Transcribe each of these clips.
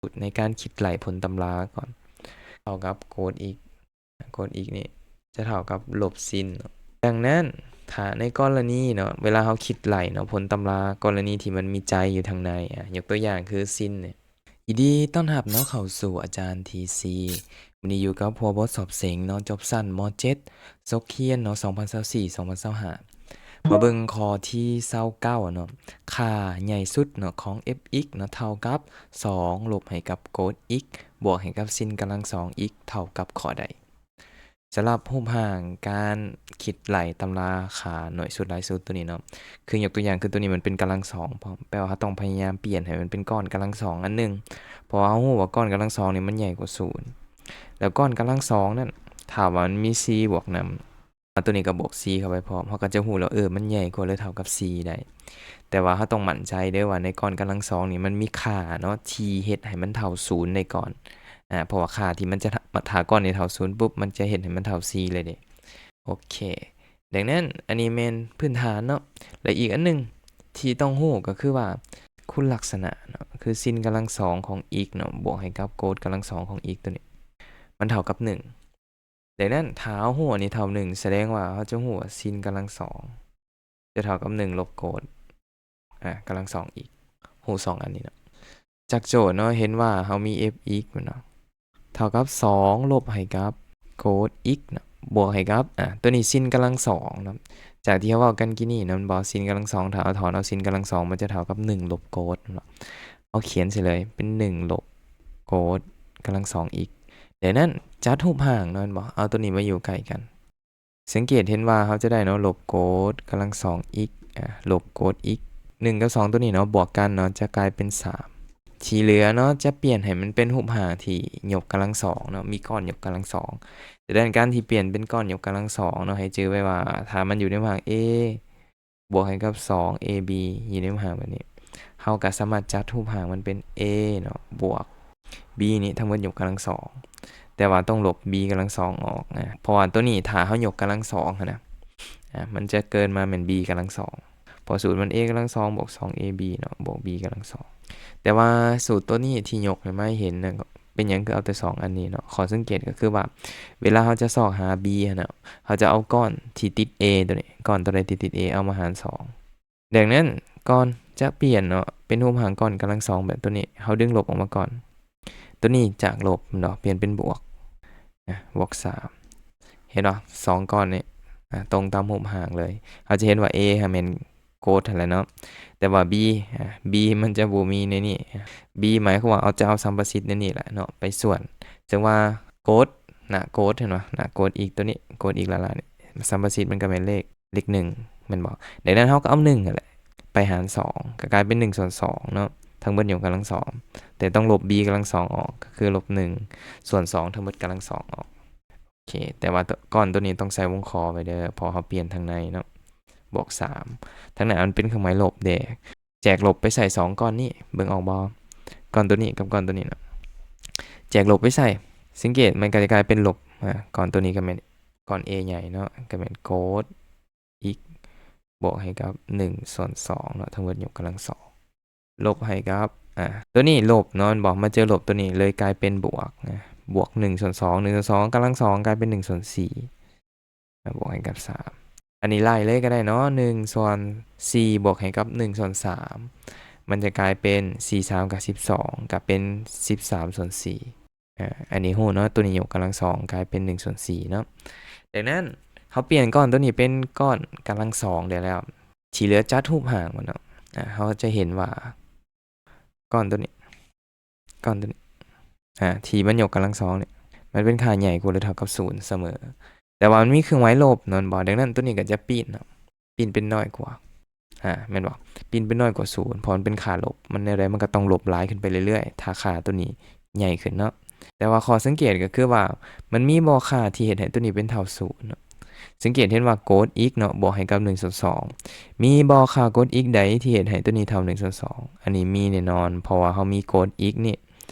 ສູດໃນການຄິດໄລ່ຜົນຕຳລາກ່ອນ ເທົ່າກັບໂກດ x ໂກດ x ນີ້ຈະເທົ່າກັບລົບຊິນເນາະ. ດັ່ງນັ້ນ ຖ້າໃນກໍລະນີເນາະ ເວລາເຮົາຄິດໄລ່ເນາະ ຜົນຕຳລາ ກໍລະນີທີ່ມັນມີໃຈຢູ່ທາງໃນ ອາ ຍົກຕົວຢ່າງຄືຊິນນີ້. ຍິນດີຕ້ອນຮັບເນາະເຂົ້າສູ່ອາຈານທີຊີ. ມື້ນີ້ຢູ່ກັບຫົວບົດສອບເສັງເນາະ ຈົບຊັ້ນ ມ.ເຈັດ ສົກຮຽນເນາະ ສອງພັນຊາວສີ່ ສອງພັນຊາວຫ້າ. ມາເບິ່ງຂໍ້ທີຊາວເກົ້າເນາະ ຄ່າໃຫຍ່ສຸດເນາະຂອງ f(x) ເນາະ ເທົ່າກັບ ສອງ ລົບໃຫ້ກັບໂກດ x ບວກໃຫ້ກັບຊິນກຳລັງສອງ x ເທົ່າກັບຂໍ້ໃດ? ສຳລັບຮູບຮ່າງການຄິດໄລ່ຕຳລາຄ່າໜ້ອຍສຸດຫຼາຍສຸດຕົວນີ້ເນາະ ຄືຍົກຕົວຢ່າງຄືຕົວນີ້ມັນເປັນກຳລັງສອງພ້ອມ ແປວ່າເຮົາຕ້ອງພະຍາຍາມປ່ຽນໃຫ້ມັນເປັນກ້ອນກຳລັງສອງອັນໜຶ່ງ ເພາະວ່າເຮົາຮູ້ວ່າກ້ອນກຳລັງສອງນີ້ມັນໃຫຍ່ກວ່າສູນ ແລ້ວກ້ອນກຳລັງສອງນັ້ນ ຖ້າວ່າມັນມີສີ່ບວກນຳ ອາ ຕົວນີ້ກໍບວກສີ່ເຂົ້າໄປພ້ອມ ເຮົາກໍຈະຮູ້ແລ້ວ ເອີ ມັນໃຫຍ່ກວ່າ ຫຼື ເທົ່າກັບສີ່ໄດ້. ແຕ່ວ່າເຮົາຕ້ອງໝັ້ນໃຈເດີ້ວ່າໃນກ້ອນກຳລັງສອງນີ້ມັນມີຄ່າເນາະ ທີ່ເຮັດໃຫ້ມັນເທົ່າສູນໄດ້ກ່ອນ ອາ ເພາະວ່າຄ່າທີ່ມັນຈະ ຖ້າກ້ອນນີ້ເທົ່າສູນປຸບ ມັນຈະເຮັດໃຫ້ມັນເທົ່າສີ່ເລີຍເດ້. ໂອເຄ ດັ່ງນັ້ນ ອັນນີ້ແມ່ນພື້ນຖານເນາະ ແລະ ອີກອັນໜຶ່ງທີ່ຕ້ອງຮູ້ກໍຄືວ່າຄຸນລັກສະນະເນາະ ຄືຊິນກຳລັງສອງຂອງ x ເນາະ ບວກໃຫ້ກັບໂກດກຳລັງສອງຂອງ x ຕົວນີ້ ມັນເທົ່າກັບໜຶ່ງ. ດັ່ງນັ້ນ ຖ້າເຮົາຮູ້ອັນນີ້ເທົ່າໜຶ່ງ ສະແດງວ່າເຮົາຈະຮູ້ວ່າຊິນກຳລັງສອງຈະເທົ່າກັບໜຶ່ງລົບໂກດ ອາ ກຳລັງສອງ x ຮູ້ສອງອັນນີ້ເນາະ. ຈາກໂຈດເນາະ ເຫັນວ່າເຮົາມີ f(x) ແມ່ນເນາະ ເທົ່າກັບສອງລົບໃຫ້ກັບໂກດ x ເນາະ ບວກໃຫ້ກັບ ອາ ຕົວນີ້ຊິນກຳລັງສອງເນາະ ຈາກທີ່ເຮົາເວົ້າກັນກີ້ນີ້ເນາະ ແມ່ນບໍ່ ຊິນກຳລັງສອງ ຖ້າເຮົາຖອນເອົາຊິນກຳລັງສອງ ມັນຈະເທົ່າກັບໜຶ່ງລົບໂກດເນາະ. ເຮົາຂຽນໃສ່ເລີຍ ເປັນໜຶ່ງລົບໂກດກຳລັງສອງ x. ດັ່ງນັ້ນ ຈັດຮູບຮ່າງເນາະ ແມ່ນບໍ່ ເອົາຕົວນີ້ມາຢູ່ໃກ້ກັນ ສັງເກດເຫັນວ່າເຮົາຈະໄດ້ເນາະ ລົບໂກດກຳລັງສອງ x ອາ ລົບໂກດ x ໜຶ່ງກັບສອງຕົວນີ້ເນາະ ບວກກັນເນາະ ຈະກາຍເປັນສາມ ທີ່ເຫຼືອເນາະ ຈະປ່ຽນໃຫ້ມັນເປັນຮູບຮ່າງທີ່ຍົກກຳລັງສອງເນາະ ມີກ້ອນຍົກກຳລັງສອງ. ດັ່ງນັ້ນ ການທີ່ປ່ຽນເປັນກ້ອນຍົກກຳລັງສອງເນາະ ໃຫ້ຈື່ໄວ້ວ່າ ຖ້າມັນຢູ່ໃນຮູບຮ່າງ a ບວກໃຫ້ກັບສອງ ab ຢູ່ໃນຮູບຮ່າງແບບນີ້ ເຮົາກໍສາມາດຈັດຮູບຮ່າງມັນເປັນ a ເນາະ ບວກ b ນີ້ທັງໝົດຍົກກຳລັງສອງ ແຕ່ວ່າຕ້ອງລົບ b ກຳລັງສອງອອກນະ ເພາະວ່າຕົວນີ້ຖ້າເຮົາຍົກກຳລັງສອງຫັ້ນນະ ອາ ມັນຈະເກີນມາແມ່ນ b ກຳລັງສອງ ເພາະສູດມັນ a ກຳລັງສອງບວກສອງ ab ເນາະ ບວກ b ກຳລັງສອງ. ແຕ່ວ່າສູດຕົວນີ້ທີ່ຍົກໃຫ້ມາໃຫ້ເຫັນນະ ເປັນຫຍັງຄືເອົາແຕ່ສອງອັນນີ້ເນາະ? ຂໍ້ສັງເກດກໍຄືວ່າ ເວລາເຮົາຈະຊອກຫາ b ຫັ້ນນະ ເຮົາຈະເອົາກ້ອນທີ່ຕິດ a ຕົວນີ້ ກ້ອນຕົວໃດທີ່ຕິດ a ເອົາມາຫານສອງ. ດັ່ງນັ້ນ ກ່ອນຈະປ່ຽນເນາະ ເປັນຮູບຮ່າງກ້ອນກຳລັງສອງແບບຕົວນີ້ ເຮົາດຶງລົບອອກມາກ່ອນ. ຕົວນີ້ຈາກລົບເນາະ ປ່ຽນເປັນບວກ ນະ ບວກສາມ ເຫັນບໍ່? ສອງກ້ອນນີ້ ອາ ຕົງຕາມຮູບຮ່າງເລີຍ. ເຮົາຈະເຫັນວ່າ a ຫັ້ນແມ່ນໂກດຫັ້ນແຫຼະເນາະ ແຕ່ວ່າ b ອາ b ມັນຈະບໍ່ມີໃນນີ້. b ໝາຍຄວາມວ່າເຮົາຈະເອົາສຳປະສິດໃນນີ້ແຫຼະເນາະ ໄປສ່ວນ. ເຊິ່ງວ່າໂກດ ໜ້າໂກດ ເຫັນບໍ່? ໜ້າໂກດ x ຕົວນີ້ ໂກດ x ລ້າໆນີ້ ສຳປະສິດມັນກໍແມ່ນເລກ ເລກໜຶ່ງ ແມ່ນບໍ່? ດັ່ງນັ້ນ ເຮົາກໍເອົາໜຶ່ງຫັ້ນແຫຼະ ໄປຫານສອງ ກໍກາຍເປັນໜຶ່ງສ່ວນສອງເນາະ ທັງໝົດຍົກກຳລັງສອງ ແຕ່ຕ້ອງລົບ b ກຳລັງສອງອອກ ກໍຄືລົບໜຶ່ງສ່ວນສອງ ທັງໝົດກຳລັງສອງອອກ. ໂອເຄ ແຕ່ວ່າ ກ້ອນຕົວນີ້ຕ້ອງໃສ່ວົງຂໍໄວ້ເດີ້ ເພາະເຮົາປ່ຽນທາງໃນເນາະ ບວກສາມ ທາງໜ້າມັນເປັນເຄື່ອງໝາຍລົບເດ້ ແຈກລົບໄປໃສ່ສອງກ້ອນນີ້ ເບິ່ງອອກບໍ່? ກ້ອນຕົວນີ້ກັບກ້ອນຕົວນີ້ເນາະ ແຈກລົບໄປໃສ່ ສັງເກດມັນກໍຈະກາຍເປັນລົບ ອາ ກ້ອນຕົວນີ້ກໍແມ່ນ ກ້ອນ a ໃຫຍ່ເນາະ ກໍແມ່ນໂກດ x ບວກໃຫ້ກັບໜຶ່ງສ່ວນສອງເນາະ ທັງໝົດຍົກກຳລັງສອງ ລົບໃຫ້ກັບ ອາ ຕົວນີ້ລົບເນາະ ແມ່ນບໍ່? ມາເຈີລົບຕົວນີ້ເລີຍກາຍເປັນບວກນະ ບວກໜຶ່ງສ່ວນສອງ ໜຶ່ງສ່ວນສອງກຳລັງສອງກາຍເປັນໜຶ່ງສ່ວນສີ່ ອາ ບວກໃຫ້ກັບສາມ. ອັນນີ້ໄລ່ເລີຍກໍໄດ້ເນາະ ໜຶ່ງສ່ວນສີ່ບວກໃຫ້ກັບໜຶ່ງສ່ວນສາມ ມັນຈະກາຍເປັນສີ່ສາມກໍສິບສອງ ກໍເປັນສິບສາມສ່ວນສີ່. ອາ ອັນນີ້ຮູ້ເນາະ ຕົວນີ້ຍົກກຳລັງສອງກາຍເປັນໜຶ່ງສ່ວນສີ່ເນາະ. ດັ່ງນັ້ນ ເຮົາປ່ຽນກ້ອນຕົວນີ້ເປັນກ້ອນກຳລັງສອງໄດ້ແລ້ວ ທີ່ເຫຼືອຈັດຮູບຮ່າງມັນເນາະ. ອາ ເຮົາຈະເຫັນວ່າ ກ້ອນຕົວນີ້ ກ້ອນຕົວນີ້ ອາ ທີ່ມັນຍົກກຳລັງສອງນີ້ ມັນເປັນຄ່າໃຫຍ່ກວ່າ ຫຼື ເທົ່າກັບສູນສະເໝີ ແຕ່ວ່າມັນມີເຄື່ອງໝາຍລົບເນາະ ແມ່ນບໍ່? ດັ່ງນັ້ນ ຕົວນີ້ກໍຈະປີ້ນເນາະ ປີ້ນເປັນນ້ອຍກວ່າ ອາ ແມ່ນບໍ່? ປີ້ນເປັນນ້ອຍກວ່າສູນ ເພາະມັນເປັນຄ່າລົບ ມັນແນວໃດມັນກໍຕ້ອງລົບຫຼາຍຂຶ້ນໄປເລື້ອຍໆ ຖ້າຄ່າຕົວນີ້ໃຫຍ່ຂຶ້ນເນາະ. ແຕ່ວ່າຂໍ້ສັງເກດກໍຄືວ່າ ມັນມີບໍ່ຄ່າທີ່ເຮັດໃຫ້ຕົວນີ້ເປັນເທົ່າສູນເນາະ? ສັງເກດເຫັນວ່າໂກດ x ເນາະ ບວກໃຫ້ກັບໜຶ່ງສ່ວນສອງ ມີບໍ່ຄ່າໂກດ x ໃດທີ່ເຮັດໃຫ້ຕົວນີ້ເທົ່າໜຶ່ງສ່ວນສອງ? ອັນນີ້ມີແນ່ນອນ ເພາະວ່າເຮົາມີໂກດ x ນີ້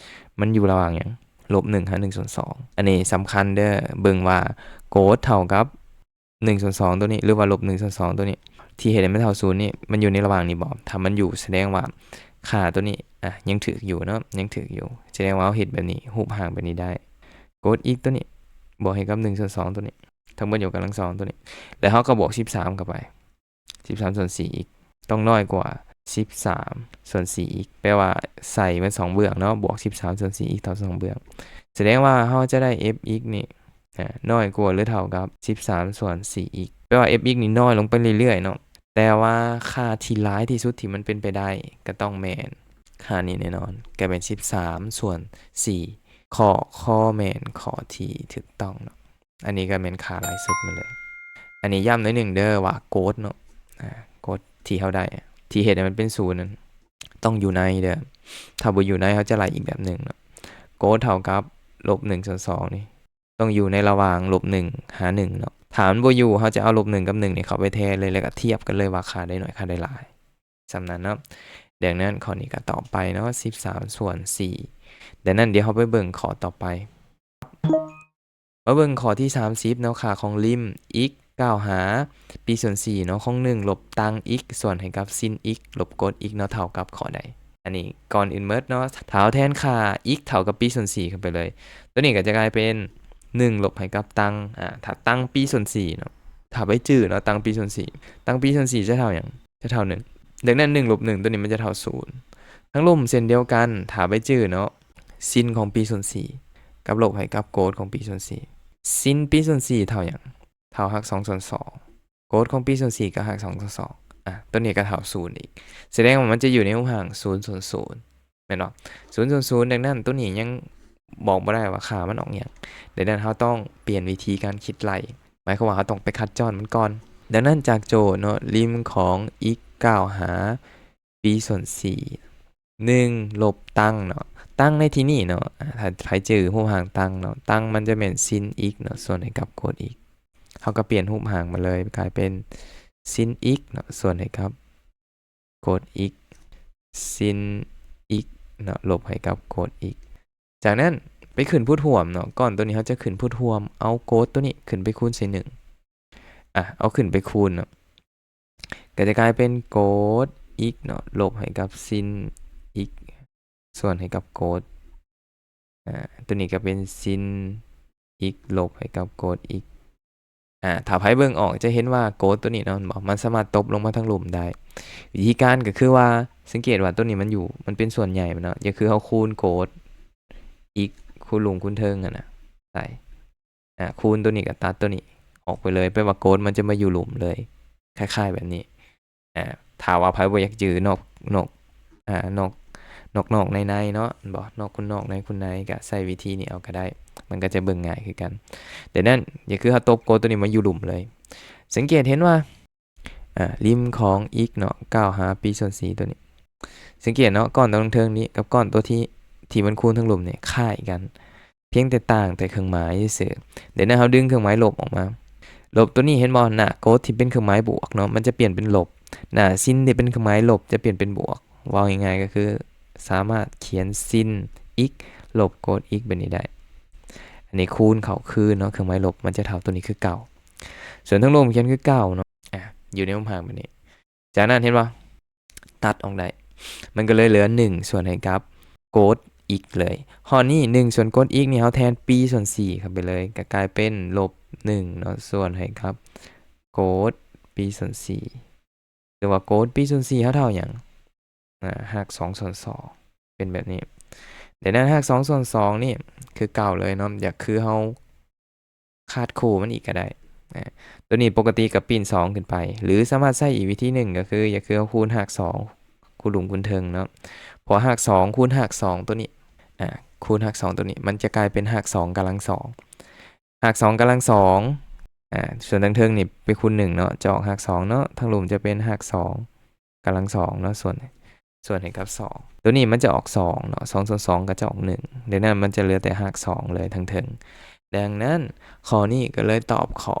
ມັນຢູ່ລະຫວ່າງຫຍັງ? ລົບໜຶ່ງຫາໜຶ່ງສ່ວນສອງ. ອັນນີ້ສຳຄັນເດີ້ ເບິ່ງວ່າໂກດເທົ່າກັບໜຶ່ງສ່ວນສອງຕົວນີ້ ຫຼືວ່າລົບໜຶ່ງສ່ວນສອງຕົວນີ້ ທີ່ເຮັດໃຫ້ມັນເທົ່າສູນນີ້ ມັນຢູ່ໃນລະຫວ່າງນີ້ບໍ່? ຖ້າມັນຢູ່ ສະແດງວ່າຄ່າຕົວນີ້ ອ່ະ ຍັງຖືກຢູ່ເນາະ ຍັງຖືກຢູ່ ສະແດງວ່າເຮົາເຮັດແບບນີ້ ຮູບຮ່າງແບບນີ້ໄດ້ ກົດ x ຕົວນີ້ ບວກໃຫ້ກັບໜຶ່ງສ່ວນສອງຕົວນີ້ ທັງໝົດຍົກກຳລັງສອງຕົວນີ້ ແລ້ວເຮົາກໍບວກສິບສາມເຂົ້າໄປ ສິບສາມສ່ວນສີ່ x ຕ້ອງນ້ອຍກວ່າສິບສາມສ່ວນສີ່ x ແປວ່າໃສ່ມັນສອງເບື້ອງເນາະ ບວກສິບສາມສ່ວນສີ່ x ເທົ່າສອງເບື້ອງ ສະແດງວ່າເຮົາຈະໄດ້ f(x) ນີ້ ອາ ນ້ອຍກວ່າ ຫຼື ເທົ່າກັບສິບສາມສ່ວນສີ່ x ແປວ່າ f(x) ນີ້ນ້ອຍລົງໄປເລື້ອຍໆເນາະ ແຕ່ວ່າຄ່າທີ່ຫຼາຍທີ່ສຸດທີ່ມັນເປັນໄປໄດ້ ກໍຕ້ອງແມ່ນຄ່ານີ້ແນ່ນອນ ກໍແມ່ນສິບສາມສ່ວນສີ່ ຂໍ້ ຂໍ້ແມ່ນຂໍ້ທີ່ຖືກຕ້ອງເນາະ. ອັນນີ້ກໍແມ່ນຄ່າຫຼາຍສຸດມາເລີຍ. ອັນນີ້ຢ້ຳໜ້ອຍໜຶ່ງເດີວ່າກົດເນາະ ອາ ກົດທີ່ເຮົາໄດ້ ທີ່ເຮັດໃຫ້ມັນເປັນສູນນັ້ນ ຕ້ອງຢູ່ໃນເດີ. ຖ້າບໍ່ຢູ່ໃນ ເຮົາຈະໄລ່ອີກແບບໜຶ່ງເນາະ. ກົດເທົ່າກັບລົບໜຶ່ງສ່ວນສອງນີ້ ຕ້ອງຢູ່ໃນລະຫວ່າງລົບໜຶ່ງຫາໜຶ່ງເນາະ. ຖ້າມັນບໍ່ຢູ່ ເຮົາຈະເອົາລົບໜຶ່ງກັບໜຶ່ງນີ້ເຂົ້າໄປແທນເລີຍ ແລ້ວກໍທຽບກັນເລີຍວ່າຄ່າໃດໜ້ອຍ ຄ່າໃດຫຼາຍ. ສ່ຳນັ້ນເນາະ. ດັ່ງນັ້ນຂໍ້ນີ້ກໍຕອບໄປເນາະ ສິບສາມສ່ວນສີ່. ດັ່ງນັ້ນ ດຽວເຮົາໄປເບິ່ງຂໍ້ຕໍ່ໄປ. ມາເບິ່ງຂໍ້ທີສາມສິບເນາະ ຄ່າຂອງລິມ x ກ້າວຫາປີສ່ວນສີ່ເນາະ ຂອງໜຶ່ງລົບຕັງ x ສ່ວນໃຫ້ກັບຊິນ x ລົບກົດ x ເນາະ ເທົ່າກັບຂໍ້ໃດ? ອັນນີ້ກ່ອນອື່ນໝົດເນາະ ຖ້າເຮົາແທນຄ່າ x ເທົ່າກັບປີສ່ວນສີ່ເຂົ້າໄປເລີຍ ຕົວນີ້ກໍຈະກາຍເປັນໜຶ່ງລົບໃຫ້ກັບຕັງ ອາ ຖ້າຕັງປີສ່ວນສີ່ເນາະ ຖ້າໄປຈື່ເນາະ ຕັງປີສ່ວນສີ່ ຕັງປີສ່ວນສີ່ຈະເທົ່າຫຍັງ? ຈະເທົ່າໜຶ່ງ. ດັ່ງນັ້ນ ໜຶ່ງລົບໜຶ່ງ ຕົວນີ້ມັນຈະເທົ່າສູນ. ທາງລຸ່ມເຊັ່ນດຽວກັນ ຖ້າໄປຈື່ເນາະ ຊິນຂອງປີສ່ວນສີ່ ກັບລົບໃຫ້ກັບໂກດຂອງປີສ່ວນສີ່ ຊິນປີສ່ວນສີ່ເທົ່າຫຍັງ? ເທົ່າຮາກສອງສ່ວນສອງ ໂກດຂອງປີສ່ວນສີ່ກໍຮາກສອງສ່ວນສອງ ອາ ຕົວນີ້ກໍເທົ່າສູນອີກ ສະແດງວ່າມັນຈະຢູ່ໃນຮູບຮ່າງສູນສ່ວນສູນ ແມ່ນບໍ່? ສູນສ່ວນສູນ ດັ່ງນັ້ນ ຕົວນີ້ຍັງບອກບໍ່ໄດ້ວ່າຄ່າມັນອອກຫຍັງ. ດັ່ງນັ້ນ ເຮົາຕ້ອງປ່ຽນວິທີການຄິດໄລ່ ໝາຍຄວາມວ່າເຮົາຕ້ອງໄປຄັດຈ້ອນມັນກ່ອນ. ດັ່ງນັ້ນ ຈາກໂຈດເນາະ ລິມຂອງ x ກ້າວຫາ ປີສ່ວນສີ່ ໜຶ່ງລົບຕັງເນາະ ຕັງໃນທີ່ນີ້ເນາະ ອາ ຖ້າໃຜຈື່ຮູບຮ່າງຕັງເນາະ ຕັງມັນຈະແມ່ນຊິນ x ເນາະ ສ່ວນໃຫ້ກັບໂກດ x ເຮົາກໍປ່ຽນຮູບຮ່າງມາເລີຍ ກາຍເປັນຊິນ x ເນາະ ສ່ວນໃຫ້ກັບໂກດ x ຊິນ x ເນາະ ລົບໃຫ້ກັບໂກດ x. ຈາກນັ້ນໄປຂຶ້ນພູດຮ່ວມເນາະ ກ້ອນຕົວນີ້ເຮົາຈະຂຶ້ນພູດຮ່ວມ ເອົາໂກດຕົວນີ້ຂຶ້ນໄປຄູນໃສ່ໜຶ່ງ ອາ ເອົາຂຶ້ນໄປຄູນເນາະ ກໍຈະກາຍເປັນໂກດ x ເນາະ ລົບໃຫ້ກັບຊິນ x ສ່ວນໃຫ້ກັບໂກດ ອາ ຕົວນີ້ກໍເປັນຊິນ x ລົບໃຫ້ກັບໂກດ x. ອາ ຖ້າໃຜເບິ່ງອອກຈະເຫັນວ່າໂກດຕົວນີ້ເນາະ ມັນສາມາດຕົບລົງມາທາງລຸ່ມໄດ້. ວິທີການກໍຄືວ່າ ສັງເກດວ່າຕົວນີ້ມັນຢູ່ ມັນເປັນສ່ວນໃຫຍ່ແມ່ນເນາະ ກໍຄືເຮົາຄູນໂກດ x ຄູນລຸ່ມຄູນເທິງຫັ້ນນະ ໃສ່ ອາ ຄູນຕົວນີ້ກໍຕັດຕົວນີ້ອອກໄປເລີຍ ແປວ່າໂກດມັນຈະມາຢູ່ລຸ່ມເລີຍ ຄ້າຍໆແບບນີ້. ອາ ຖ້າວ່າໃຜບໍ່ຢາກຈື່ນອກ ນອກ ອາ ນອກ ນອກໆໃນໆເນາະ ແມ່ນບໍ່? ນອກຄູນນອກ ໃນຄູນໃນ ກໍໃຊ້ວິທີນີ້ເອົາກໍໄດ້ ມັນກໍຈະເບິ່ງງ່າຍຄືກັນ. ດັ່ງນັ້ນ ກໍຄືເຮົາຕົບໂກດຕົວນີ້ມາຢູ່ລຸ່ມເລີຍ ສັງເກດເຫັນວ່າ ອາ ລິມຂອງ x ເນາະ ກ້າວຫາ p ສ່ວນ c ຕົວນີ້ ສັງເກດເນາະ ກ້ອນຕົວເທິງນີ້ກັບກ້ອນຕົວທີ່ ທີ່ມັນຄູນທາງລຸ່ມນີ້ຄ້າຍກັນ ພຽງແຕ່ຕ່າງແຕ່ເຄື່ອງໝາຍຊື່ໆ. ເດຍວນີ້ເຮົາດຶງເຄື່ອງໝາຍລົບອອກມາ ລົບຕົວນີ້ເຫັນບໍ່? ໜ້າກົດທີ່ເປັນເຄື່ອງໝາຍບວກເນາະ ມັນຈະປ່ຽນເປັນລົບ ໜ້າຊິນທີ່ເປັນເຄື່ອງໝາຍລົບຈະປ່ຽນເປັນບວກ. ເວົ້າງ່າຍໆກໍຄືສາມາດຂຽນຊິນ x ລົບກົດ x ແບບນີ້ໄດ້. ອັນນີ້ຄູນເຂົ້າຄືນເນາະ ເຄື່ອງໝາຍລົບມັນຈະເທົ່າຕົວນີ້ຄືເກົ່າ ສ່ວນທາງລຸ່ມຂຽນຄືເກົ່າເນາະ ອາ ຢູ່ໃນມຸມຮ່າງແບບນີ້. ຈາກນັ້ນເຫັນບໍ່? ຕັດອອກໄດ້ ມັນກໍເລີຍເຫຼືອໜຶ່ງສ່ວນໃຫ້ກັບກົດ x ເລີຍ. ຮອດນີ້ໜຶ່ງສ່ວນກົດ x ນີ້ເຮົາແທນ p ສ່ວນ c ເຂົ້າໄປເລີຍ ກໍກາຍເປັນລົບໜຶ່ງເນາະ ສ່ວນໃຫ້ກັບກົດ p ສ່ວນ c ຫຼືວ່າກົດ p ສ່ວນ c ເຮົາເທົ່າຫຍັງ? ອາ ຮາກສອງສ່ວນສອງ ເປັນແບບນີ້. ດັ່ງນັ້ນຮາກສອງສ່ວນສອງນີ້ຄືເກົ່າເລີຍເນາະ ກໍຄືເຮົາ ຄາດຄູ່ມັນອີກກໍໄດ້ ອາ ຕົວນີ້ປົກກະຕິກໍປິ່ນສອງຂຶ້ນໄປ ຫຼືສາມາດໃຊ້ອີກວິທີໜຶ່ງ ກໍຄື ກໍຄືເຮົາຄູນຮາກສອງ ຄູນລຸ່ມຄູນເທິງເນາະ ເພາະຮາກສອງຄູນຮາກສອງຕົວນີ້ ອາ ຄູນຮາກສອງຕົວນີ້ ມັນຈະກາຍເປັນຮາກສອງກຳລັງສອງ ຮາກສອງກຳລັງສອງ ອາ ສ່ວນທາງເທິງນີ້ໄປຄູນໜຶ່ງເນາະ ຈະອອກຮາກສອງເນາະ ທາງລຸ່ມຈະເປັນຮາກສອງ ກຳລັງສອງເນາະ ສ່ວນ ສ່ວນໃຫ້ກັບສອງ ຕົວນີ້ມັນຈະອອກສອງເນາະ ສອງສ່ວນສອງກໍຈະອອກໜຶ່ງ ດັ່ງນັ້ນມັນຈະເຫຼືອແຕ່ຮາກສອງເລີຍທາງເທິງ. ດັ່ງນັ້ນຂໍ້ນີ້ກໍເລີຍຕອບຂໍ້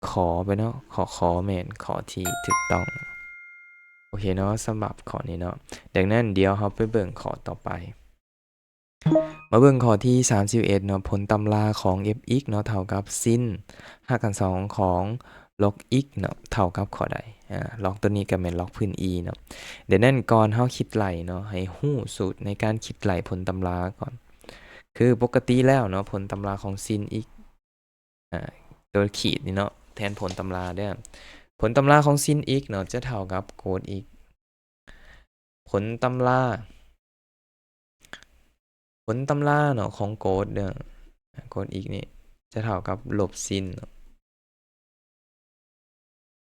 ຂ ໄປເນາະ ຂໍ້ ຂ ແມ່ນຂໍ້ທີ່ຖືກຕ້ອງ. ໂອເຄເນາະ ສຳລັບຂໍ້ນີ້ເນາະ ດັ່ງນັ້ນດຽວເຮົາໄປເບິ່ງຂໍ້ຕໍ່ໄປ. ມາເບິ່ງຂໍ້ທີສາມສິບເອັດເນາະ ຜົນຕຳລາຂອງ f(x) ເນາະ ເທົ່າກັບຊິນຮາກຂັ້ນສອງຂອງ log x ເນາະ ເທົ່າກັບຂໍ້ໃດ? ອາ log ຕົວນີ້ກໍແມ່ນ log ພື້ນ e ເນາະ. ດັ່ງນັ້ນ ກ່ອນເຮົາຄິດໄລ່ເນາະ ໃຫ້ຮູ້ສູດໃນການຄິດໄລ່ຜົນຕຳລາກ່ອນ. ຄືປົກກະຕິແລ້ວເນາະ ຜົນຕຳລາຂອງ sin x ອາ ຕົວຂີດນີ້ເນາະ ແທນຜົນຕຳລາເດີ້. ຜົນຕຳລາຂອງ sin x ເນາະ ຈະເທົ່າກັບ cos x. ຜົນຕຳລາ ຜົນຕຳລາເນາະ ຂອງ cos ເດີ້ cos x ນີ້ຈະເທົ່າກັບລົບ sin ເນາະ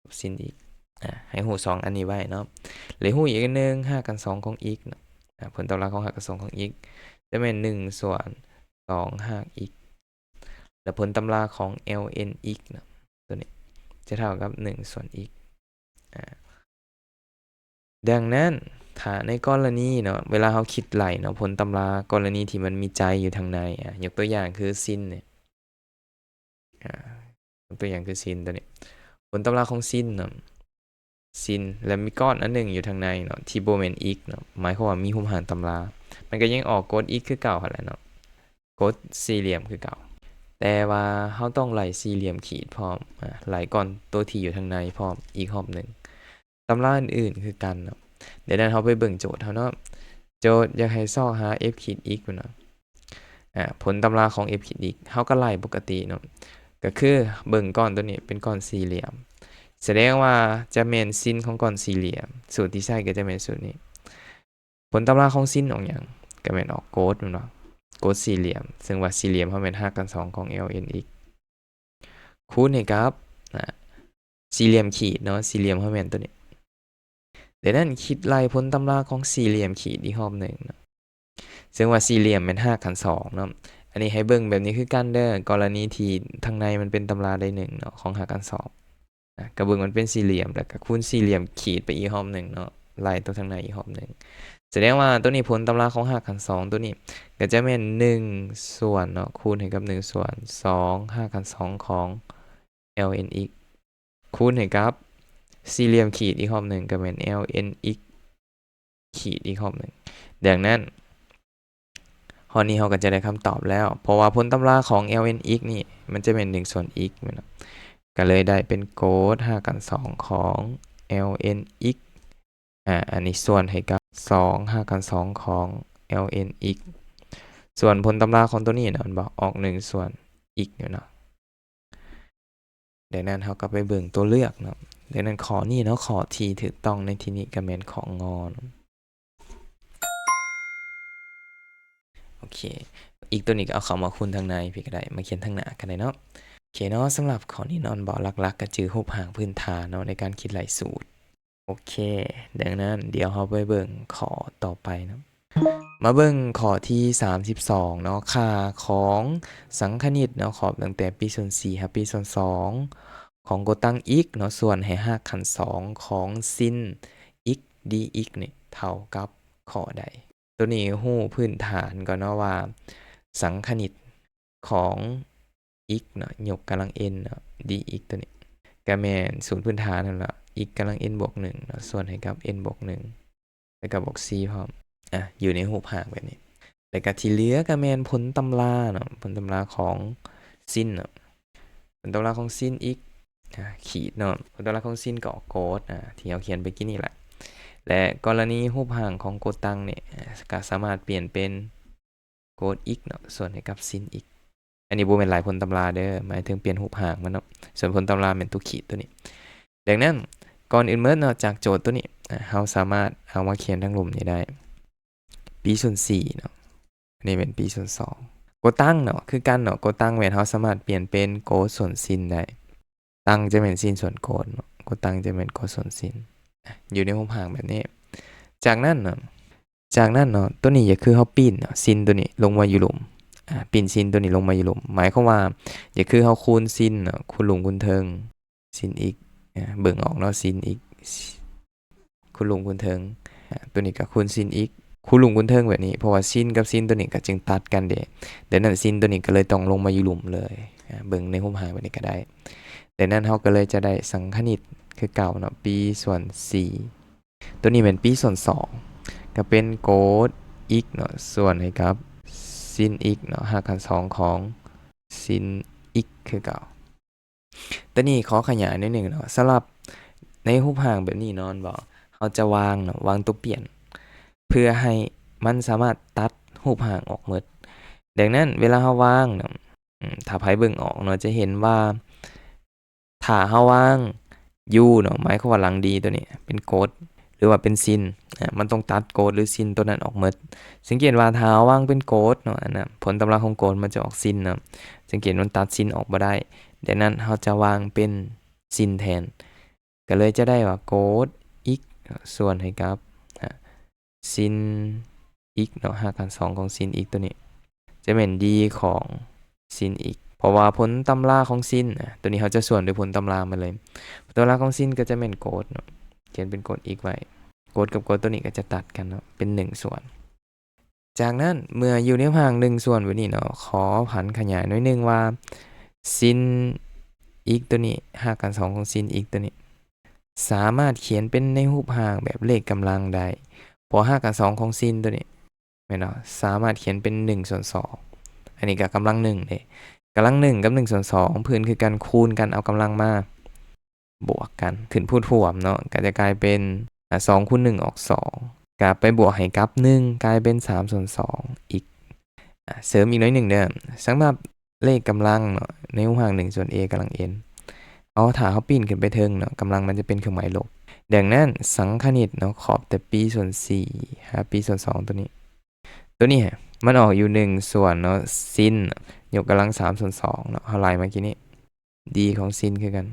ລົບ sin x. ອາ ໃຫ້ຮູ້ສອງອັນນີ້ໄວ້ເນາະ. ແລະ ຮູ້ອີກອັນໜຶ່ງ ຮາກຂັ້ນສອງຂອງ x ເນາະ. ອາ ຜົນຕຳລາຂອງຮາກຂັ້ນສອງຂອງ x ຈະແມ່ນໜຶ່ງສ່ວນສອງຮາກ x ແລະ ຜົນຕຳລາຂອງ ln x ເນາະ ຕົວນີ້ຈະເທົ່າກັບໜຶ່ງສ່ວນ x. ອາ ດັ່ງນັ້ນ ຖ້າໃນກໍລະນີເນາະ ເວລາເຮົາຄິດໄລ່ເນາະ ຜົນຕຳລາກໍລະນີທີ່ມັນມີໃຈຢູ່ທາງໃນ ອາ ຍົກຕົວຢ່າງຄື sin ນີ້ ອາ ຍົກຕົວຢ່າງຄື sin ຕົວນີ້ ຜົນຕຳລາຂອງ sin ເນາະ sin ແລະ ມີກ້ອນອັນໜຶ່ງຢູ່ທາງໃນເນາະ ທີ່ບໍ່ແມ່ນ x ເນາະ ໝາຍຄວາມວ່າມີຮູບຮ່າງຕຳລາ ມັນກໍຍັງອອກ cos x ຄືເກົ່າຫັ້ນແຫຼະເນາະ cos ສີ່ຫຼ່ຽມຄືເກົ່າ. ແຕ່ວ່າເຮົາຕ້ອງໄລ່ສີ່ຫຼ່ຽມຂີດພ້ອມ ອາ ໄລ່ກ້ອນໂຕທີ່ຢູ່ທາງໃນພ້ອມອີກຮອບໜຶ່ງ. ຕຳລາອື່ນໆຄືກັນເນາະ. ດັ່ງນັ້ນ ເຮົາໄປເບິ່ງໂຈດເຮົາເນາະ. ໂຈດຢາກໃຫ້ຊອກຫາ f ຂີດ x ພຸ້ນເນາະ. ອາ ຜົນຕຳລາຂອງ f ຂີດ x ເຮົາກໍໄລ່ປົກກະຕິເນາະ. ກໍຄືເບິ່ງກ້ອນໂຕນີ້ເປັນກ້ອນສີ່ຫຼ່ຽມ ສະແດງວ່າຈະແມ່ນ sin ຂອງກ້ອນສີ່ຫຼ່ຽມ. ສູດທີ່ໃຊ້ກໍຈະແມ່ນສູດນີ້. ຜົນຕຳລາຂອງ sin ອອກຫຍັງ? ກໍແມ່ນອອກ cos ແມ່ນບໍ່? cos ສີ່ຫຼ່ຽມ ເຊິ່ງວ່າສີ່ຫຼ່ຽມເຮົາແມ່ນຮາກຂັ້ນສອງຂອງ ln x ຄູນໃຫ້ກັບ ອາ ສີ່ຫຼ່ຽມຂີດເນາະ ສີ່ຫຼ່ຽມເຮົາແມ່ນຕົວນີ້. ດັ່ງນັ້ນ ຄິດໄລ່ຜົນຕຳລາຂອງສີ່ຫຼ່ຽມຂີດອີກຮອບໜຶ່ງເນາະ ເຊິ່ງວ່າສີ່ຫຼ່ຽມແມ່ນຮາກຂັ້ນສອງເນາະ. ອັນນີ້ໃຫ້ເບິ່ງແບບນີ້ຄືກັນເດີ້ ກໍລະນີທີ່ທາງໃນມັນເປັນຕຳລາໃດໜຶ່ງເນາະ ຂອງຮາກຂັ້ນສອງ ອາ ກະເບິ່ງມັນເປັນສີ່ຫຼ່ຽມ ແລ້ວກະຄູນສີ່ຫຼ່ຽມຂີດໄປອີກຮອບໜຶ່ງເນາະ ໄລ່ຕົວທາງໃນອີກຮອບໜຶ່ງ. ສະແດງວ່າຕົວນີ້ ຜົນຕຳລາຂອງຮາກຂັ້ນສອງຕົວນີ້ ກະຈະແມ່ນໜຶ່ງສ່ວນເນາະ ຄູນໃຫ້ກັບໜຶ່ງສ່ວນສອງຮາກຂັ້ນສອງຂອງ ln x ຄູນໃຫ້ກັບສີ່ຫຼ່ຽມຂີດອີກຮອບໜຶ່ງ ກະແມ່ນ ln x ຂີດອີກຮອບໜຶ່ງ. ດັ່ງນັ້ນ ຮອດນີ້ເຮົາກໍຈະໄດ້ຄຳຕອບແລ້ວ ເພາະວ່າຜົນຕຳລາຂອງ ln x ນີ້ ມັນຈະແມ່ນໜຶ່ງສ່ວນ x ແມ່ນບໍ່? ກໍເລີຍໄດ້ເປັນ cos ຮາກຂັ້ນສອງຂອງ ln x ອາ ອັນນີ້ສ່ວນໃຫ້ກັບສອງຮາກຂັ້ນສອງຂອງ ln x ສ່ວນຜົນຕຳລາຂອງຕົວນີ້ນະ ແມ່ນບໍ່? ອອກໜຶ່ງສ່ວນ x ຢູ່ເນາະ. ດັ່ງນັ້ນເຮົາກໍໄປເບິ່ງຕົວເລືອກເນາະ. ດັ່ງນັ້ນຂໍ້ນີ້ເນາະ ຂໍ້ທີ່ຖືກຕ້ອງໃນທີ່ນີ້ກໍແມ່ນຂໍ້ ງ ເນາະ. ໂອເຄ x ຕົວນີ້ກໍເອົາເຂົ້າມາຄູນທາງໃນພີ້ກໍໄດ້ ມາຂຽນທາງໜ້າກໍໄດ້ເນາະ. ໂອເຄເນາະ ສຳລັບຂໍ້ນີ້ເນາະ ແມ່ນບໍ່ ຫຼັກໆກໍຈື່ຮູບຮ່າງພື້ນຖານເນາະ ໃນການຄິດໄລ່ສູດ. ໂອເຄ ດັ່ງນັ້ນ ດຽວເຮົາໄປເບິ່ງຂໍ້ຕໍ່ໄປເນາະ. ມາເບິ່ງຂໍ້ທີສາມສິບສອງເນາະ. ຄ່າຂອງສັງຄະນິດເນາະ ຂອບຕັ້ງແຕ່ປີສ່ວນສີ່ຫາປີສ່ວນສອງ ຂອງກົດຕັ້ງ x ເນາະ ສ່ວນໃຫ້ຮາກຂັ້ນສອງຂອງ sin x dx ນີ້ເທົ່າກັບຂໍ້ໃດ? ຕົວນີ້ຮູ້ພື້ນຖານກ່ອນເນາະວ່າ ສັງຄະນິດຂອງ x ເນາະ ຍົກກຳລັງ n ເນາະ dx ຕົວນີ້ ກະແມ່ນສູດພື້ນຖານຫັ້ນລະ x ກຳລັງ n ບວກໜຶ່ງເນາະ ສ່ວນໃຫ້ກັບ n ບວກໜຶ່ງ ແລ້ວກະບວກສີ່ພ້ອມ ອາ ຢູ່ໃນຮູບຮ່າງແບບນີ້. ແລ້ວກະທີ່ເຫຼືອກະແມ່ນຜົນຕຳລາເນາະ ຜົນຕຳລາຂອງ sin ເນາະ ຜົນຕຳລາຂອງ sin x ອາ ຂີດເນາະ ຜົນຕຳລາຂອງ sin ກໍອອກ cos ອາ ທີ່ເຮົາຂຽນໄປກີ້ນີ້ແຫຼະ ແລະ ກໍລະນີຮູບຮ່າງຂອງກົດຕັ້ງນີ້ ອາ ກະສາມາດປ່ຽນເປັນ cos x ເນາະ ສ່ວນໃຫ້ກັບ sin x. ອັນນີ້ບໍ່ແມ່ນໄລ່ຜົນຕຳລາເດີ້ ໝາຍເຖິງປ່ຽນຮູບຮ່າງມັນເນາະ ສ່ວນຜົນຕຳລາແມ່ນຕົວຂີດຕົວນີ້. ດັ່ງນັ້ນ ກ່ອນອື່ນໝົດເນາະ ຈາກໂຈດຕົວນີ້ ອາ ເຮົາສາມາດເອົາມາຂຽນທາງລຸ່ມນີ້ໄດ້ ປີສ່ວນສີ່ເນາະ ອັນນີ້ແມ່ນປີສ່ວນສອງ. ກົດຕັ້ງເນາະ ຄືກັນເນາະ ກົດຕັ້ງແມ່ນເຮົາສາມາດປ່ຽນເປັນ cos ສ່ວນ sin ໄດ້ ຕັ້ງຈະແມ່ນ sin ສ່ວນ cos ເນາະ ກົດຕັ້ງຈະແມ່ນ cos ສ່ວນ sin ຢູ່ໃນຮູບຮ່າງແບບນີ້. ຈາກນັ້ນເນາະ ຈາກນັ້ນເນາະ ຕົວນີ້ກໍຄືເຮົາປີ້ນເນາະ sin ຕົວນີ້ລົງມາຢູ່ລຸ່ມ ອາ ປີ້ນ sin ຕົວນີ້ລົງມາຢູ່ລຸ່ມ ໝາຍຄວາມວ່າກໍຄືເຮົາຄູນ sin ເນາະ ຄູນລຸ່ມຄູນເທິງ sin x ອາ ເບິ່ງອອກເນາະ sin x ຄູນລຸ່ມຄູນເທິງ ອາ ຕົວນີ້ກໍຄູນ sin x ຄູນລຸ່ມຄູນເທິງແບບນີ້ ເພາະວ່າ sin ກັບ sin ຕົວນີ້ກໍຈຶ່ງຕັດກັນເດ້ ດັ່ງນັ້ນ sin ຕົວນີ້ກໍເລີຍຕ້ອງລົງມາຢູ່ລຸ່ມເລີຍ ອາ ເບິ່ງໃນຮູບຮ່າງແບບນີ້ກໍໄດ້. ດັ່ງນັ້ນເຮົາກໍເລີຍຈະໄດ້ສັງຄະນິດຄືເກົ່າເນາະ ປີສ່ວນສີ່ ຕົວນີ້ແມ່ນປີສ່ວນສອງ ກໍເປັນ cos x ເນາະ ສ່ວນໃຫ້ກັບ sin x ເນາະ ຮາກຂັ້ນສອງຂອງ sin x ຄືເກົ່າ. ແຕ່ ຕົວນີ້ຂໍຂະຫຍາຍໜ້ອຍໜຶ່ງເນາະ, ສຳລັບໃນຮູບຮ່າງແບບນີ້ເນາະ ແມ່ນບໍ່ ເຮົາຈະວາງເນາະ ວາງຕົວປ່ຽນ ເພື່ອໃຫ້ມັນສາມາດຕັດຮູບຮ່າງອອກໝົດ. ດັ່ງນັ້ນເວລາເຮົາວາງເນາະ ອາ ຖ້າໃຜເບິ່ງອອກເນາະ ຈະເຫັນວ່າ ຖ້າເຮົາວາງ U ເນາະ ໝາຍຄວາມວ່າຫຼັງ D ຕົວນີ້ເປັນກົດ ຫຼືວ່າເປັນ sin ອາ ມັນຕ້ອງຕັດກົດ ຫຼື sin ຕົວນັ້ນອອກໝົດ. ສັງເກດວ່າຖ້າເຮົາວາງເປັນກົດເນາະ ອັນນັ້ນ ຜົນຕຳລາຂອງກົດມັນຈະອອກ sin ເນາະ, ສັງເກດມັນຕັດ sin ອອກບໍ່ໄດ້. ດັ່ງນັ້ນເຮົາຈະວາງເປັນ sin ແທນ ກໍເລີຍຈະໄດ້ວ່າ cos x ສ່ວນໃຫ້ກັບ ອາ sin x ເນາະ, ຮາກຂັ້ນສອງຂອງ sin x ຕົວນີ້ ຈະແມ່ນ D ຂອງ sin x ເພາະວ່າຜົນຕຳລາຂອງ sin ອາ ຕົວນີ້ເຮົາຈະສ່ວນໂດຍຜົນຕຳລາມາເລີຍ. ຜົນຕຳລາຂອງ sin ກໍຈະແມ່ນ cos ເນາະ, ຂຽນເປັນ cos x ໄວ້, cos ກັບ cos ຕົວນີ້ກໍຈະຕັດກັນເນາະ ເປັນໜຶ່ງສ່ວນ. ຈາກນັ້ນເມື່ອຢູ່ໃນຮູບຮ່າງໜຶ່ງສ່ວນແບບນີ້ເນາະ, ຂໍຜັນຂະຫຍາຍໜ້ອຍໜຶ່ງວ່າ sin x ຕົວນີ້ ຮາກຂັ້ນສອງຂອງ sin x ຕົວນີ້ ສາມາດຂຽນເປັນໃນຮູບຮ່າງແບບເລກກຳລັງໄດ້, ເພາະຮາກຂັ້ນສອງຂອງ sin ຕົວນີ້ ແມ່ນບໍ່ ສາມາດຂຽນເປັນໜຶ່ງສ່ວນສອງ. ອັນນີ້ກໍກຳລັງໜຶ່ງເດ້, ກຳລັງໜຶ່ງກັບໜຶ່ງສ່ວນສອງ ພື້ນຄືກັນ ຄູນກັນ ເອົາກຳລັງມາ ບວກກັນ ຂຶ້ນພູດຮ່ວມເນາະ ກໍຈະກາຍເປັນ ອາ ສອງຄູນໜຶ່ງອອກສອງ ກໍໄປບວກໃຫ້ກັບໜຶ່ງ ກາຍເປັນສາມສ່ວນສອງອີກ. ອາ ເສີມອີກໜ້ອຍໜຶ່ງເດີ, ສຳລັບເລກກຳລັງເນາະ ໃນຮູບຮ່າງໜຶ່ງສ່ວນ a ກຳລັງ n ເອົາ ຖ້າເຮົາປີ້ນຂຶ້ນໄປເທິງເນາະ ກຳລັງມັນຈະເປັນເຄື່ອງໝາຍລົບ. ດັ່ງນັ້ນສັງຄະນິດເນາະ ຂອບແຕ່ pi ສ່ວນສີ່ຫາ pi ສ່ວນສອງຕົວນີ້ ຕົວນີ້ ມັນອອກຢູ່ໜຶ່ງສ່ວນເນາະ sin ຍົກກຳລັງສາມສ່ວນສອງເນາະ ເຮົາໄລ່ມາກີ້ນີ້ D ຂອງ sin ຄືກັນ.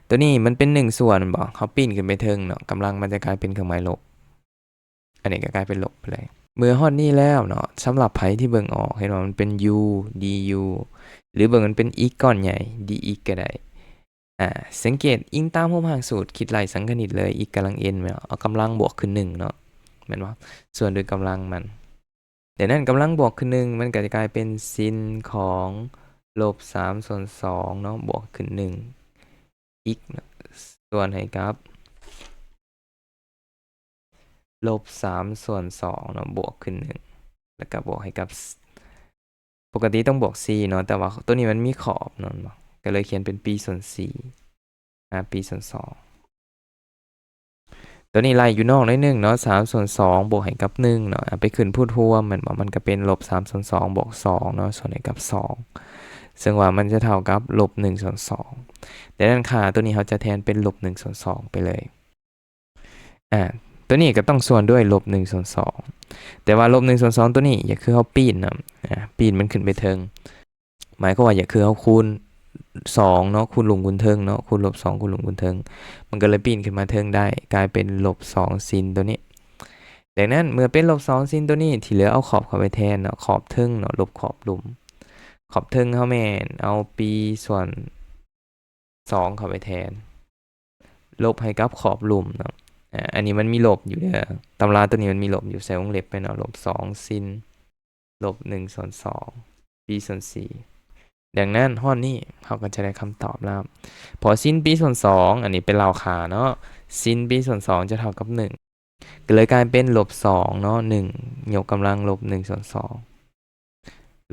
ຕົວນີ້ມັນເປັນໜຶ່ງສ່ວນແມ່ນບໍ່? ເຮົາປີ້ນຂຶ້ນໄປເທິງເນາະ, ກຳລັງມັນຈະກາຍເປັນເຄື່ອງໝາຍລົບ, ອັນນີ້ກໍກາຍເປັນລົບໄປເລີຍ. ເມື່ອຮອດນີ້ແລ້ວເນາະ, ສຳລັບໃຜທີ່ເບິ່ງອອກ ເຫັນວ່າມັນເປັນ u du ຫຼືເບິ່ງມັນເປັນ x ກ້ອນໃຫຍ່ dx ກໍໄດ້. ອາ ສັງເກດອີງຕາມຮູບຮ່າງສູດຄິດໄລ່ສັງຄະນິດເລີຍ, x ກຳລັງ n ແມ່ນບໍ່? ເອົາກຳລັງບວກຂຶ້ນໜຶ່ງເນາະ, ແມ່ນບໍ່? ສ່ວນໂດຍກຳລັງມັນ. ດັ່ງນັ້ນກຳລັງບວກຂຶ້ນໜຶ່ງ ມັນກໍຈະກາຍເປັນ sin ຂອງລົບສາມສ່ວນສອງເນາະ ບວກຂຶ້ນໜຶ່ງ x ເນາະ ສ່ວນໃຫ້ກັບລົບສາມສ່ວນສອງເນາະ ບວກຂຶ້ນໜຶ່ງ ແລ້ວກໍບວກໃຫ້ກັບ ປົກກະຕິຕ້ອງບວກສີ່ເນາະ ແຕ່ວ່າຕົວນີ້ມັນມີຂອບເນາະ ກໍເລີຍຂຽນເປັນ pi ສ່ວນສີ່ ອາ pi ສ່ວນສອງ. ຕົວນີ້ໄລ່ຢູ່ນອກໜ້ອຍໜຶ່ງເນາະ, ສາມສ່ວນສອງບວກໃຫ້ກັບໜຶ່ງເນາະ ອາ ໄປຂຶ້ນພູດຮ່ວມແມ່ນບໍ່? ມັນກໍເປັນລົບສາມສ່ວນສອງບວກສອງເນາະ ສ່ວນໃຫ້ກັບສອງ ເຊິ່ງວ່າມັນຈະເທົ່າກັບລົບໜຶ່ງສ່ວນສອງ. ດັ່ງນັ້ນຄ່າຕົວນີ້ເຮົາຈະແທນເປັນລົບໜຶ່ງສ່ວນສອງໄປເລີຍ. ອາ ຕົວນີ້ກໍຕ້ອງສ່ວນດ້ວຍລົບໜຶ່ງສ່ວນສອງ ແຕ່ວ່າລົບໜຶ່ງສ່ວນສອງຕົວນີ້ ຢ່າຄືເຮົາປີ້ນນຳ ອາ ປີ້ນມັນຂຶ້ນໄປເທິງ ໝາຍຄວາມວ່າ ຢ່າຄືເຮົາຄູນສອງເນາະ ຄູນລຸ່ມຄູນເທິງເນາະ ຄູນລົບສອງຄູນລຸ່ມຄູນເທິງ ມັນກໍເລີຍປີ້ນຂຶ້ນມາເທິງໄດ້ ກາຍເປັນລົບສອງ sin ຕົວນີ້. ດັ່ງນັ້ນເມື່ອເປັນລົບສອງ sin ຕົວນີ້ ທີ່ເຫຼືອເອົາຂອບເຂົ້າໄປແທນເນາະ ຂອບເທິງເນາະ ລົບຂອບລຸ່ມ ຂອບເທິງເຮົາແມ່ນເອົາ pi ສ່ວນ ສອງເຂົ້າໄປແທນ ລົບໃຫ້ກັບຂອບລຸ່ມເນາະ. ອາ ອັນນີ້ມັນມີລົບຢູ່ເດີ ຕຳລາຕົວນີ້ມັນມີລົບຢູ່ ໃສ່ວົງເລັບໄປເນາະ ລົບສອງ sin ລົບໜຶ່ງສ່ວນສອງ pi ສ່ວນສີ່. ດັ່ງນັ້ນຮອດນີ້ເຮົາກໍຈະໄດ້ຄຳຕອບແລ້ວ ເພາະ sin pi ສ່ວນສອງ ອັນນີ້ເປັນລາວຄ່າເນາະ sin pi ສ່ວນສອງຈະເທົ່າກັບໜຶ່ງ ກໍເລີຍກາຍເປັນລົບສອງເນາະ ໜຶ່ງຍົກກຳລັງລົບໜຶ່ງສ່ວນສອງ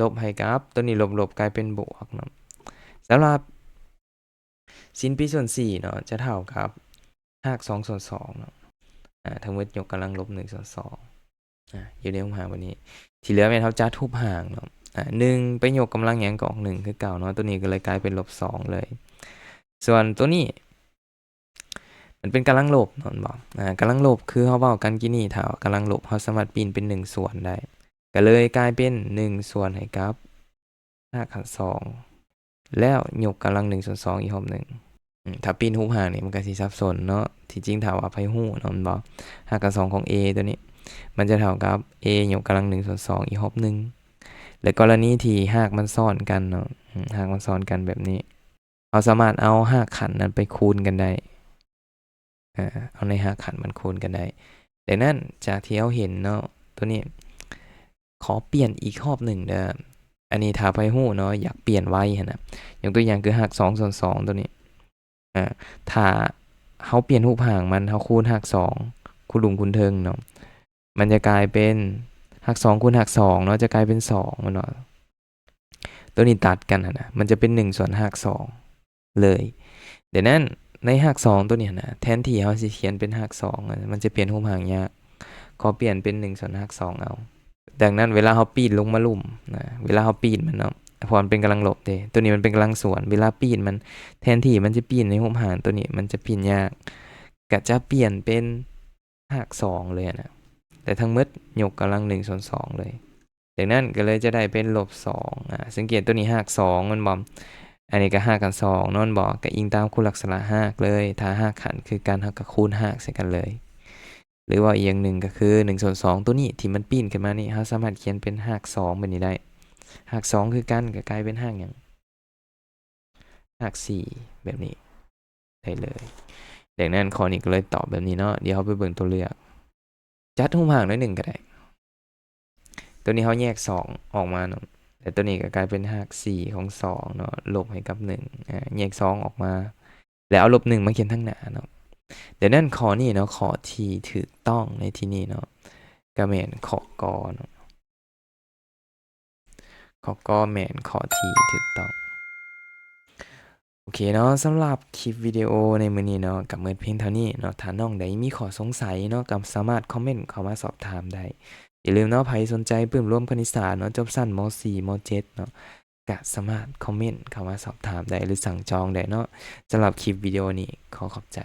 ລົບໃຫ້ກັບ ຕົວນີ້ລົບໆ ກາຍເປັນບວກເນາະ. ສຳລັບ sin pi ສ່ວນສີ່ເນາະ ຈະເທົ່າກັບຮາກສອງສ່ວນສອງເນາະ ອາ ທັງໝົດຍົກກຳລັງລົບໜຶ່ງສ່ວນສອງ ອາ ຢູ່ໃນຮູບຮ່າງແບບນີ້. ທີ່ເຫຼືອແມ່ນເຮົາຈັດຮູບຮ່າງເນາະ ອາ ໜຶ່ງໄປຍົກກຳລັງຫຍັງກໍອອກໜຶ່ງຄືເກົ່າເນາະ ຕົວນີ້ກໍເລີຍກາຍເປັນລົບສອງເລີຍ. ສ່ວນຕົວນີ້ ມັນເປັນກຳລັງລົບເນາະ ແມ່ນບໍ່? ອາ ກຳລັງລົບຄືເຮົາເວົ້າກັນກີ້ນີ້ ຖ້າວ່າກຳລັງລົບ ເຮົາສາມາດປີ້ນເປັນໜຶ່ງສ່ວນໄດ້ ກໍເລີຍກາຍເປັນໜຶ່ງສ່ວນໃຫ້ກັບຮາກຂັ້ນສອງ ແລ້ວຍົກກຳລັງໜຶ່ງສ່ວນສອງອີກຮອບໜຶ່ງ. ອາ ຖ້າປີ້ນຮູບຮ່າງນີ້ມັນກໍຊິສັບສົນເນາະ ທີ່ຈິງຖ້າວ່າໃຜຮູ້ເນາະ ແມ່ນບໍ່? ຮາກຂັ້ນສອງຂອງ a ຕົວນີ້ ມັນຈະເທົ່າກັບ a ຍົກກຳລັງໜຶ່ງສ່ວນສອງອີກຮອບໜຶ່ງ ແລະ ກໍລະນີທີ່ຮາກມັນຊ້ອນກັນເນາະ ອາ ຮາກມັນຊ້ອນກັນແບບນີ້ ເຮົາສາມາດເອົາຮາກຂັ້ນນັ້ນໄປຄູນກັນໄດ້ ອາ ເອົາໃນຮາກຂັ້ນມັນຄູນກັນໄດ້. ດັ່ງນັ້ນຈາກທີ່ເຮົາເຫັນເນາະ ຕົວນີ້ ຂໍປ່ຽນອີກຮອບໜຶ່ງເດີ. ອັນນີ້ຖ້າໃຜຮູ້ເນາະ ຢາກປ່ຽນໄວຫັ້ນນະ ຍົກຕົວຢ່າງຄືຮາກສອງສ່ວນສອງຕົວນີ້ ອາ ຖ້າເຮົາປ່ຽນຮູບຮ່າງມັນ ເຮົາຄູນຮາກສອງ ຄູນລຸ່ມຄູນເທິງເນາະ ມັນຈະກາຍເປັນຮາກສອງຄູນຮາກສອງເນາະ ຈະກາຍເປັນສອງ ແມ່ນບໍ່? ຕົວນີ້ຕັດກັນຫັ້ນນະ ມັນຈະເປັນໜຶ່ງສ່ວນຮາກສອງ ເລີຍ. ດັ່ງນັ້ນໃນຮາກສອງໂຕນີ້ຫັ້ນນະ ແທນທີ່ເຮົາຊິຂຽນເປັນຮາກສອງ ມັນຈະປ່ຽນຮູບຮ່າງຍາກ. ຂໍປ່ຽນເປັນໜຶ່ງສ່ວນຮາກສອງເອົາ. ດັ່ງນັ້ນເວລາເຮົາປີ້ນລົງມາລຸ່ມນະ ເວລາເຮົາປີ້ນມັນເນາະ ເພາະມັນເປັນກຳລັງລົບເດ້ ໂຕນີ້ມັນເປັນກຳລັງສວນ ເວລາປີ້ນມັນ ແທນທີ່ມັນຈະປີ້ນໃນຮູບຮ່າງໂຕນີ້ ມັນຈະປີ້ນຍາກ ກະຈະປ່ຽນເປັນຮາກສອງເລີຍນະ ແຕ່ທັງໝົດຍົກກຳລັງໜຶ່ງສ່ວນສອງເລີຍ. ດັ່ງນັ້ນກໍເລີຍຈະໄດ້ເປັນລົບສອງ. ອາ ສັງເກດໂຕນີ້ຮາກສອງແມ່ນບໍ່? ອັນນີ້ກໍຮາກກັນສອງແມ່ນບໍ່? ກໍອີງຕາມຄຸນລັກສະນະຮາກເລີຍ. ຖ້າຮາກຂັ້ນຄືກັນ ເຮົາກໍຄູນຮາກໃສ່ກັນເລີຍ. ຫຼືເວົ້າອີກຢ່າງໜຶ່ງກໍຄື ໜຶ່ງສ່ວນສອງໂຕນີ້ທີ່ມັນປີ້ນຂຶ້ນມານີ້ ເຮົາສາມາດຂຽນເປັນຮາກສອງແບບນີ້ໄດ້. ຮາກສອງຄືກັນກໍກາຍເປັນຮາກຫຍັງ? ຮາກສີ່ ແບບນີ້ໄດ້ເລີຍ. ດັ່ງນັ້ນຂໍ້ນີ້ກໍເລີຍຕອບແບບນີ້ເນາະ. ດຽວເຮົາໄປເບິ່ງຕົວເລືອກ. ຈັດຮູບຮ່າງໜ້ອຍໜຶ່ງກໍໄດ້. ໂຕນີ້ເຮົາແຍກສອງອອກມາເນາະ ແລະ ໂຕນີ້ກໍກາຍເປັນຮາກສີ່ຂອງສອງເນາະ ລົບໃຫ້ກັບໜຶ່ງ ອາ ແຍກສອງອອກມາ ແລ້ວເອົາລົບໜຶ່ງມາຂຽນທາງໜ້າເນາະ. ດັ່ງນັ້ນຂໍ້ນີ້ເນາະ ຂໍ້ທີ່ຖືກຕ້ອງໃນທີ່ນີ້ເນາະ ກໍແມ່ນຂໍ້ ກ ເນາະ. ຂໍ້ ກ ແມ່ນຂໍ້ທີ່ຖືກຕ້ອງ. ໂອເຄເນາະ ສຳລັບຄລິບວິດີໂອໃນມື້ນີ້ເນາະ ກໍໝົດພຽງເທົ່ານີ້ເນາະ. ຖ້ານ້ອງໃດມີຂໍ້ສົງໄສເນາະ ກໍສາມາດຄອມເມັນເຂົ້າມາສອບຖາມໄດ້. ຢ່າລືມເນາະ ໃຜສົນໃຈປຶ້ມລວມຄະນິດສາດເນາະ ຈົບຊັ້ນ ມໍສີ່ ມໍເຈັດເນາະ ກໍສາມາດຄອມເມັນເຂົ້າມາສອບຖາມໄດ້ ຫຼື ສັ່ງຈອງໄດ້ເນາະ. ສຳລັບຄລິບວິດີໂອນີ້ ຂໍຂອບໃຈ.